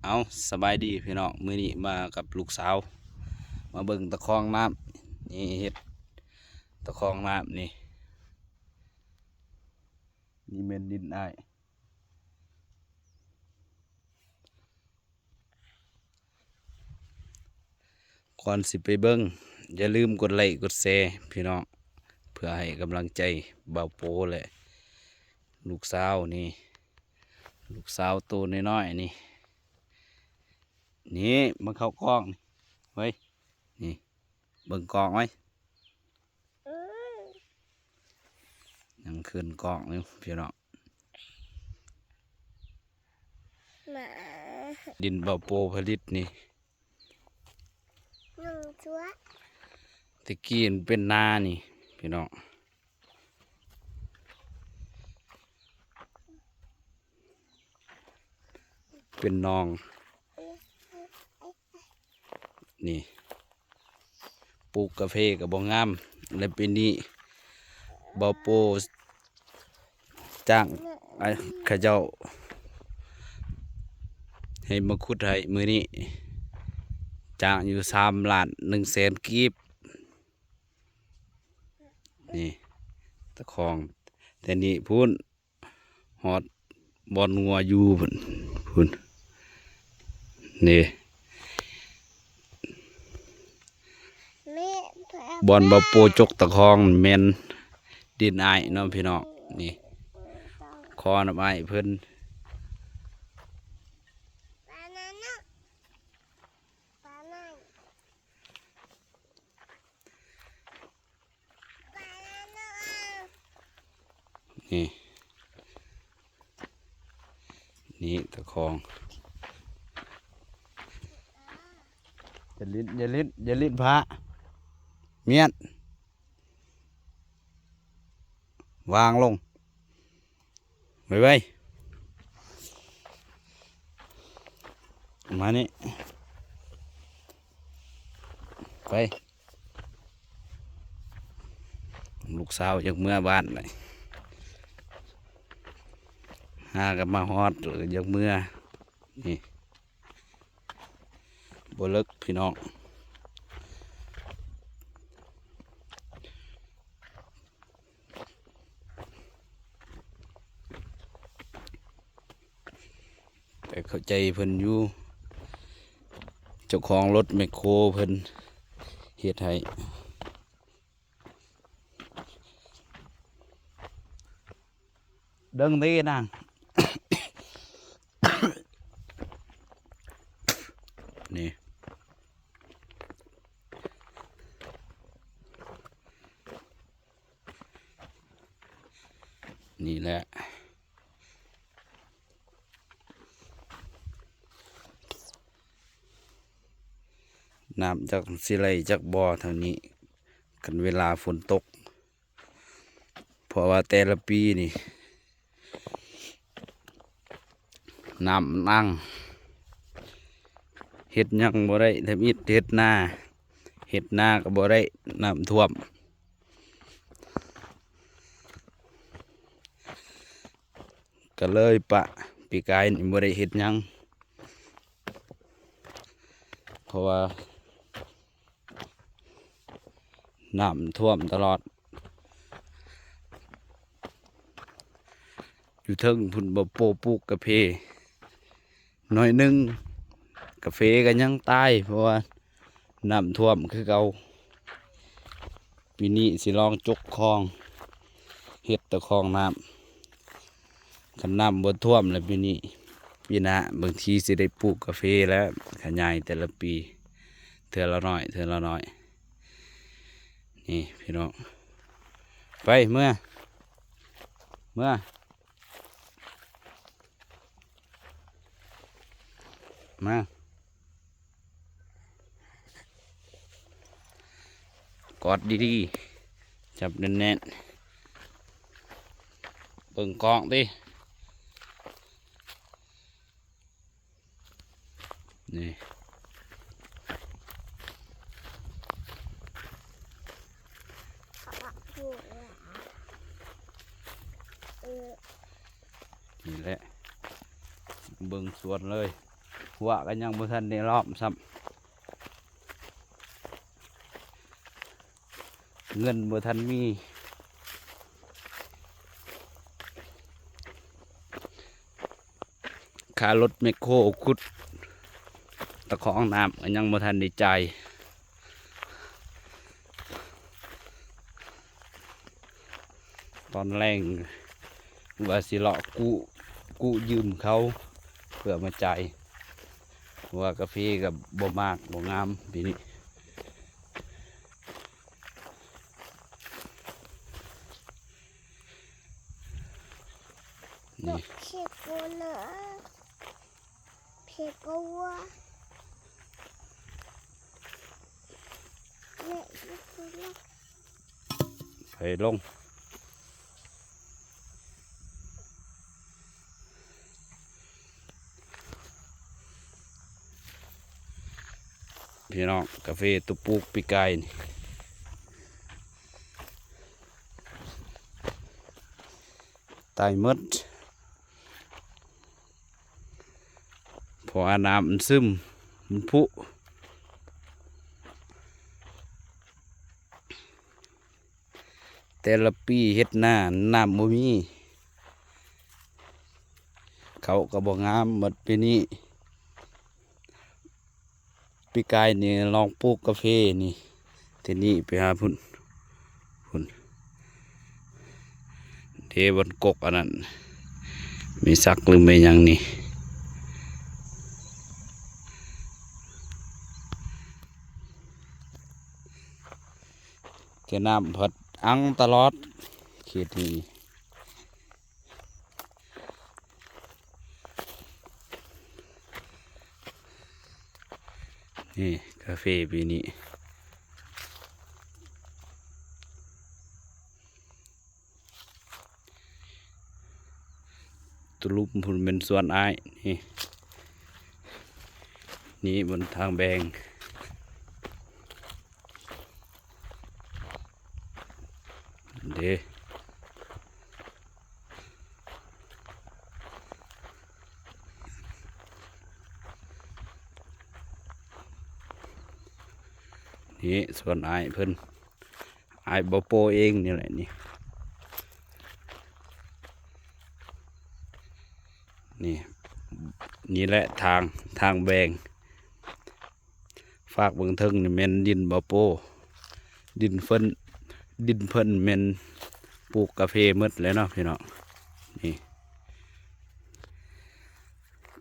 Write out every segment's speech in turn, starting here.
ເອົາ ສະບາຍດີພີ່ນ້ອງ, ມື້ນີ້ມາກັບລູກສາວ ມາເບິ່ງຕາຄອງນ້ຳ ນີ້ເຮັດຕາຄອງນ້ຳນີ້ ນີ້ແມ່ນດິນອ້າຍ. ກ່ອນຊິໄປເບິ່ງ ຢ່າລືມກົດໄລ້ກົດແຊພີ່ນ້ອງ ເພື່ອໃຫ້ກຳລັງໃຈບ່າວໂປ ແລະ ລູກສາວນີ້ ລູກສາວໂຕນ້ອຍໆນີ້ ນີ້ມາເຂົ້າກ້ອງນີ້ ເວີຍ ນີ້ເບິ່ງກ້ອງໄວ້ ຍັງຂຶ້ນກ້ອງຢູ່ພີ່ນ້ອງ ດິນບ່າວໂປຜະລິດນີ້ ແຕ່ກີ້ມັນເປັນນານີ້ພີ່ນ້ອງ ເປັນໜອງ ນີ້ ປູກກາເຟກໍບໍ່ງາມ ແລະ ປີນີ້ບ່າວໂປຈ້າງ ເຂົາເຈົ້າໃຫ້ມາຂຸດໃຫ້ມື້ນີ້ ຈ້າງຢູ່ສາມລ້ານໜຶ່ງແສນກີບ ນີ້ຕາຄອງ ແຕ່ນີ້ພຸ້ນ ຮອດບ່ອນງົວຢູ່ພຸ້ນ ພຸ້ນ ນີ້ ບ່ອນບ່າວໂປຈົກຕາຄອງແມ່ນດິນອ້າຍເນາະພີ່ນ້ອງ ນີ້ ຂໍນຳອ້າຍເພິ່ນ. ນີ້ ນີ້ຕາຄອງ ຢ່າຫຼິ້ນ ຢ່າຫຼິ້ນ ຢ່າຫຼິ້ນພະ ມຽນ ວາງລົງ ໄວໆ ມານີ້ ໄປ ລູກສາວຢາກເມືອບ້ານ ຫາກໍມາຮອດ ຢາກເມືອ ນີ້ ບໍ່ເລິກພີ່ນ້ອງ ແຕ່ເຂົ້າໃຈເພິ່ນຢູ່ ເຈົ້າຂອງລົດແມັກໂຄເພິ່ນເຮັດໃຫ້. ເບິ່ງຕິນາງ ນີ້ ນີ້ແຫຼະ ນ້ຳຈັກຊິໄຫຼຈັກບໍ່ທາງນີ້ ຄັນເວລາຝົນຕົກ ເພາະວ່າແຕ່ລະປີນີ້ ນ້ຳມັນອັ່ງ ເຮັດຫຍັງບໍ່ໄດ້ ທຳອິດເຮັດນາ ເຮັດນາກໍບໍ່ໄດ້ ນ້ຳຖ້ວມ ກໍເລີຍປະ ປີກາຍນີ້ບໍ່ໄດ້ເຮັດຫຍັງ ເພາະວ່າ ນ້ຳຖ້ວມຕະຫຼອດ ຢູ່ເທິງພຸ້ນ ບໍ່ໂປ ປູກກາເຟໜ້ອຍໜຶ່ງ ກາເຟກໍຍັງຕາຍ ເພາະວ່ານ້ຳຖ້ວມຄືເກົ່າ ປີນີ້ຊິລອງຈົກຄອງ ເຮັດຕາຄອງນ້ຳ ຄັນນ້ຳບໍ່ຖ້ວມແລ້ວປີນີ້ ປີໜ້າບາງທີຊິໄດ້ປູກກາເຟແລ້ວ ຂະຫຍາຍແຕ່ລະປີ ເທື່ອລະໜ້ອຍ ເທື່ອລະໜ້ອຍ ນີ້ພີ່ນ້ອງ ໄປ ເມືອ ເມືອ ມາ ກອດດີໆ ຈັບແໜ້ນໆ ເບິ່ງກ້ອງຕິ ນີ້ ນີ້ແຫຼະ ເບິ່ງສວນເລີຍ. ຮົ້ວກໍຍັງບໍ່ທັນໄດ້ລ້ອມຊ້ຳ ເງິນບໍ່ທັນມີ ຄ່າລົດແມັກໂຄຂຸດຕະຂອງນ້ຳກໍຍັງບໍ່ທັນໄດ້ຈ່າຍ ຕອນແລງວ່າຊິເລາະກູ້ ກູ້ຢືມເຂົາເພື່ອມາຈ່າຍ ເພາະວ່າກາເຟກໍບໍ່ໝາກບໍ່ງາມປີນີ້. ນີ້ ໄປລົງ ພີ່ນ້ອງ ກາເຟຕົວປູກປີກາຍນີ້ ຕາຍໝົດ ເພາະວ່ານ້ຳມັນຊຶມ ມັນຜຸ ແຕ່ລະປີເຮັດນາ ນ້ຳບໍ່ມີ ເຂົ້າກໍບໍ່ງາມໝົດປີນີ້ ປີກາຍນີ້ລອງປູກກາເຟນີ້ ແຕ່ນີ້ໄປຫາພຸ້ນ ພຸ້ນ ເດ້ບ່ອນກົກອັນນັ້ນ ແມ່ສັກຫຼືແມ່ຫຍັງນີ້ ແຕ່ນ້ຳພັດອັ່ງຕະຫຼອດເຂດນີ້. ນີ້ກາເຟປີນີ້ ຕຸລຸມພຸ້ນແມ່ນສວນອ້າຍ ນີ້ ນີ້ບົນທາງແບ່ງ ເດ້ ນີ້ສວນອ້າຍເພິ່ນ ອ້າຍບ່າວໂປ້ເອງນີ້ແຫຼະນີ້ ນີ້ ນີ້ແຫຼະທາງ ທາງແບ່ງ ຟາກເບື້ອງເທິງນີ້ແມ່ນດິນບ່າວໂປ້ ດິນເພິ່ນ ດິນເພິ່ນແມ່ນປູກກາເຟໝົດແລ້ວເນາະພີ່ນ້ອງ ນີ້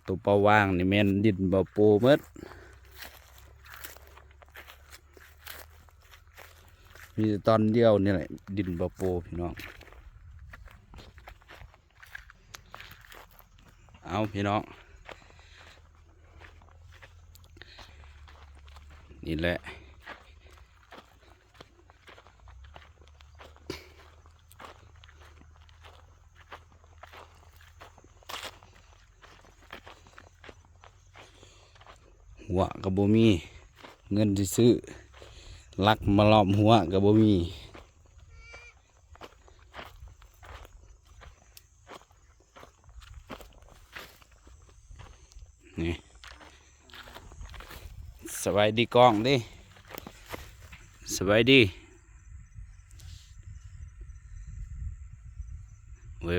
ໂຕເປົ່າວ່າງນີ້ແມ່ນດິນບ່າວໂປ້ໝົດ ມີແຕ່ຕອນດຽວນີ້ແຫຼະ ດິນບ່າວໂປ້ພີ່ນ້ອງ. ເອົາພີ່ນ້ອງ ນີ້ແຫຼະ ຮົ້ວກໍບໍ່ມີ ເງິນຊິຊື້ຫຼັກມາລ້ອມຮົ້ວກໍບໍ່ມີ. ນີ້ ສະບາຍດີກ້ອງເດ້ ສະບາຍດີ ໄວໆ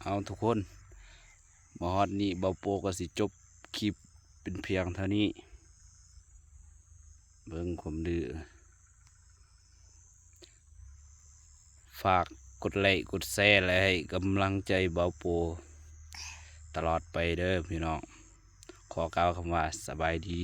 ເອົາທຸກຄົນ ມາຮອດນີ້ ບ່າວໂປ້ກໍຊິຈົບຄລິບເປັນພຽງເທົ່ານີ້ ເບິ່ງຄວາມດື້ ຝາກກົດໄລກົດແຊ ແລະ ໃຫ້ກຳລັງໃຈບ່າວໂປ້ຕະຫຼອດໄປເດີພີ່ນ້ອງ ຂໍກ່າວຄຳວ່າສະບາຍດີ.